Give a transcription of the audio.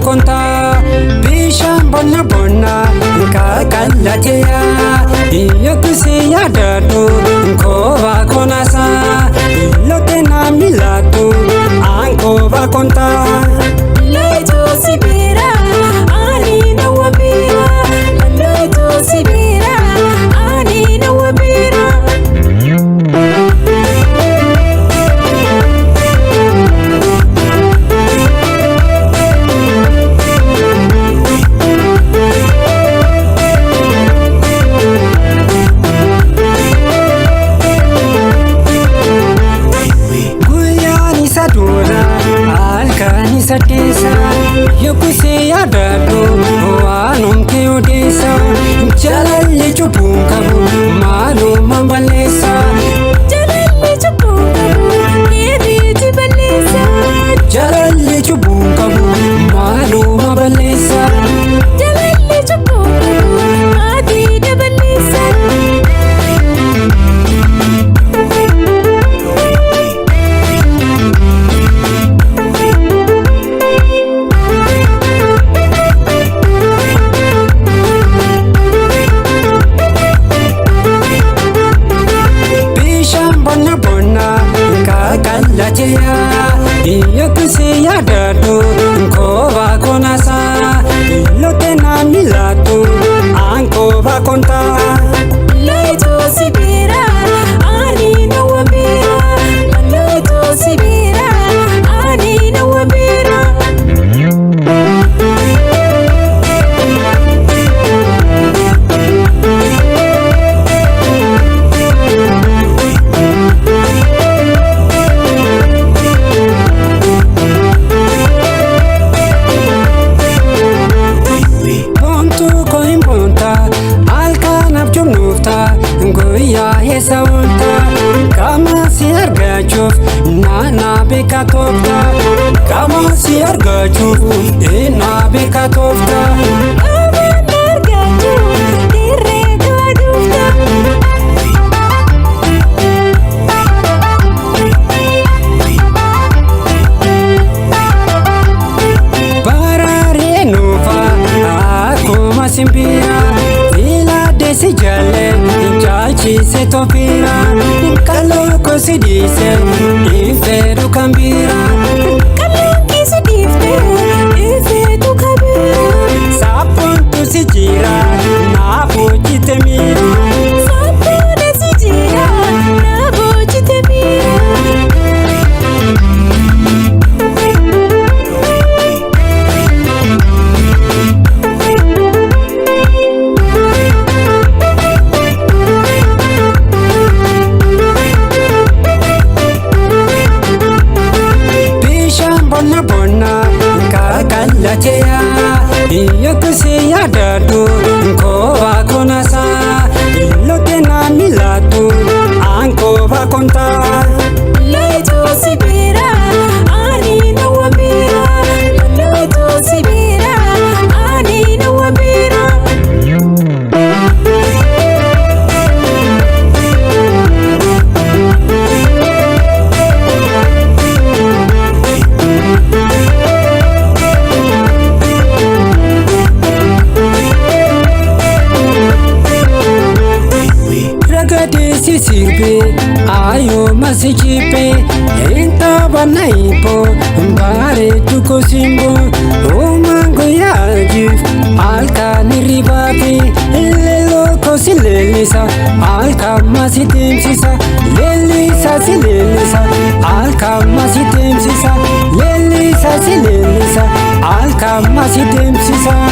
konta bishaan bonna bonna qaqallateya yokkusi yaadadhu kooba konasa lotte namni laattu aan kooba konta. Looytuu sibiira ani nawa biira. Looytuu sibiira ani nawa biira. Guyyaan isa dura halkan isa keessa yokkusi yaadadhu waanumti odeessa jaalalli cubbuun qabu maalumaan balleessa. Jaalalli cubbuu qabu keetiitu balleessa. Jaalalli cubbuun qabu maaluma balleessa. Jaalalli cubbuu qabu maatii daballeessa. Bishaan bonna bonna qaqallateya yokkusi yaadadhu kooba konasa lotte namni laattu aan kooba konta. Looytuu sibiira ani nawa biira. Looytuu sibiira ani nawa biira. Boontuu koo hin boonta halkan abjuun guyyaa eessa oolta qaama si argachuuf naannaa beekaa toofta qaama si argachuuf eenaa beekaa toofta. Qaama argachuu dirree gaadhuufta. Baraaree nuufa akkuma simbira filadee si jalle caalchise tofiira qal'oo kosi dhiise infeeru kan biira. Qal'oon keessa dhiiftee ifeetu kabiira. Saaphoontu si jira naaf hojjite miira. Saaphoon si jira na boojite miira. Bishaan bonna bonna qaqallateya yokkusi yaadadhu kooba konasa lotte namni laattu aan kooba konta. Looytuu sibiira ani nawa biira. Looytuu sibiira ani nawa biira. Ragadee si sirbee ayoo si jibbee intabanna ibboo bareedu kosimbo uumaan guyyaa jiif halkan hirribaafi leelloo kosi leellisa halkan si deemsisa leellisa si leellisa halkan si deemsisa leellisa si leellisa halkan si deemsisa.